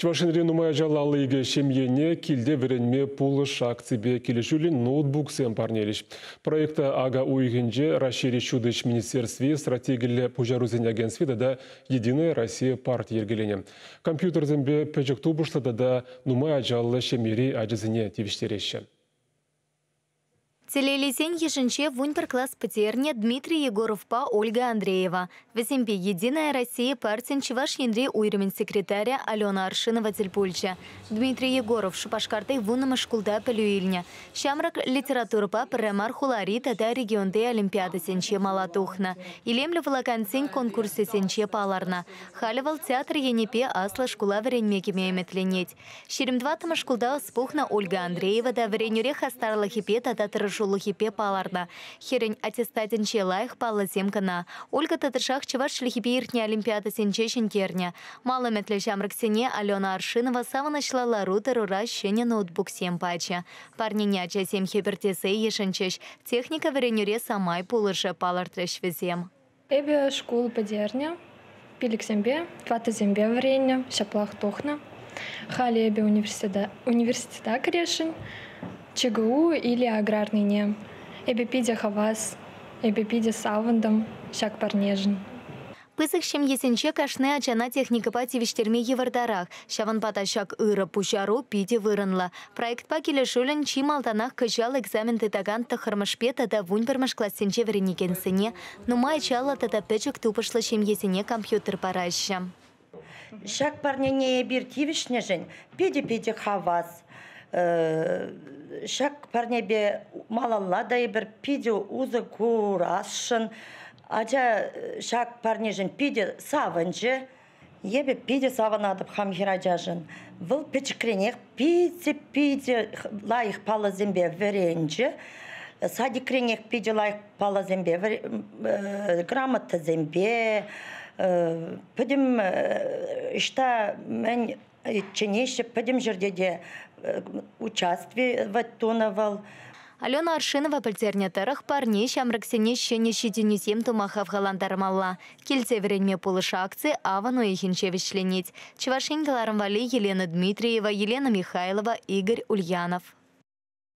Чӑваш Енри нумай ачаллӑ 52 ҫемьене килте вӗренме пулӑш акципе килӗшӳллӗн ноутбуксем парнелӗҫ. Проекта ака уйӑхӗнче Раҫҫейри ҫут ӗҫ министерстви, стратегиллӗ пуҫарусен агентстви тата Единая Россия парти йӗркеленӗ. Компьютерсемпе пӗчӗк тупӑшлӑ тата нумай ачаллӑ ҫемьери ачасене тивӗҫтереҫҫӗ. Телейлисен йышӗнче 11 класс пӗтернӗ Дмитрий Егоровпа Ольга Андреева. Вӗсемпе «Единая Россия» партин Чӑваш Енри уйрӑмӗн секретарӗ Алена Аршинова тӗл пулчӗ. Дмитрий Егоров Шупашкарти 10-мӗш шкулта пӗлӳ илнӗ. Ҫамрӑк литературӑпа пӗрре мар хулари тата регионти олимпиадӑсенче мала тухнӑ. Илемлӗ вулакансен конкурсӗсенче палӑрнӑ. Халӗ вӑл театр енӗпе аслӑ шкула вӗренме кӗме ӗмӗтленет. 24-мӗш шкулта ӑс пухнӑ Ольга Андреева та вӗренӳре хастарлӑхӗпе тата тӑрӑшулӑхӗпе палӑрнӑ. Хӗрӗн аттестатӗнче лайӑх паллӑсем кӑна. Ольга тӑтӑшах чӑваш чӗлхипе иртнӗ олимпиадӑсенче ҫӗнтернӗ. Мал ӗмӗтлӗ ҫамрӑксене Алена Аршинова савӑнӑҫлӑ лару-тӑрура ҫӗнӗ ноутбуксем пачӗ. Парнене ачасем хӗпӗртесе йышӑнчӗҫ. Техника вӗренӳре самай пулӑшӗ, палӑртрӗҫ вӗсем. Эпӗ шкул пӗтернӗ, пилӗксемпе, тӑваттӑсемпе вӗреннӗ, ҫаплах тухнӑ. Халӗ эпӗ университета кӗресшӗн, ЧГУ или аграрныйне. Эпӗ питӗ хавас, эпӗ питӗ савӑнтӑм ҫак парнешӗн. Пысӑк ҫемьесенче кашни ачана техникӑпа тивӗҫтерме йывӑртарах. Ҫавӑнпа та ҫак ырӑ пуҫару питӗ вырӑнлӑ. Проектпа килӗшӳллӗн чи малтанах кӑҫал экзамен тытакан 9-мӗшпе тата 11-мӗш классенче вӗренекенсене, нумай ачаллӑ тата пӗчӗк тупӑшлӑ ҫемьесене компьютер параҫҫӗ. Ҫак парнене эпир тивӗҫнӗшӗн питӗ-питӗ хавас. Ҫак парнепе малалла та эпир питӗ усӑ курасшӑн. Ача ҫак парнешӗн питӗ савӑнчӗ. Эпӗ питӗ савӑнатӑп хам хӗрачашӑн. Вӑл пӗчӗкренех питӗ-питӗ лайӑх паллӑсемпе вӗренчӗ. Садикренех питӗ лайӑх паллӑсемпе, грамотӑсемпе, пӗтӗм ӑҫта мӗн чӗнеҫҫӗ, пӗтӗм ҫӗрте те участвовать тунӑ вӑл. Алена Аршинова пӗлтернӗ тӑрӑх, парне ҫамрӑксене ҫӗнӗ ҫитӗнӳсем тума хавхалантармалла. Килте вӗренме пулӑш акци авӑн уйӑхӗнче вӗҫленет. Чӑваш Ен кӑларӑм валли Елена Дмитриева, Елена Михайлова, Игорь Ульянов.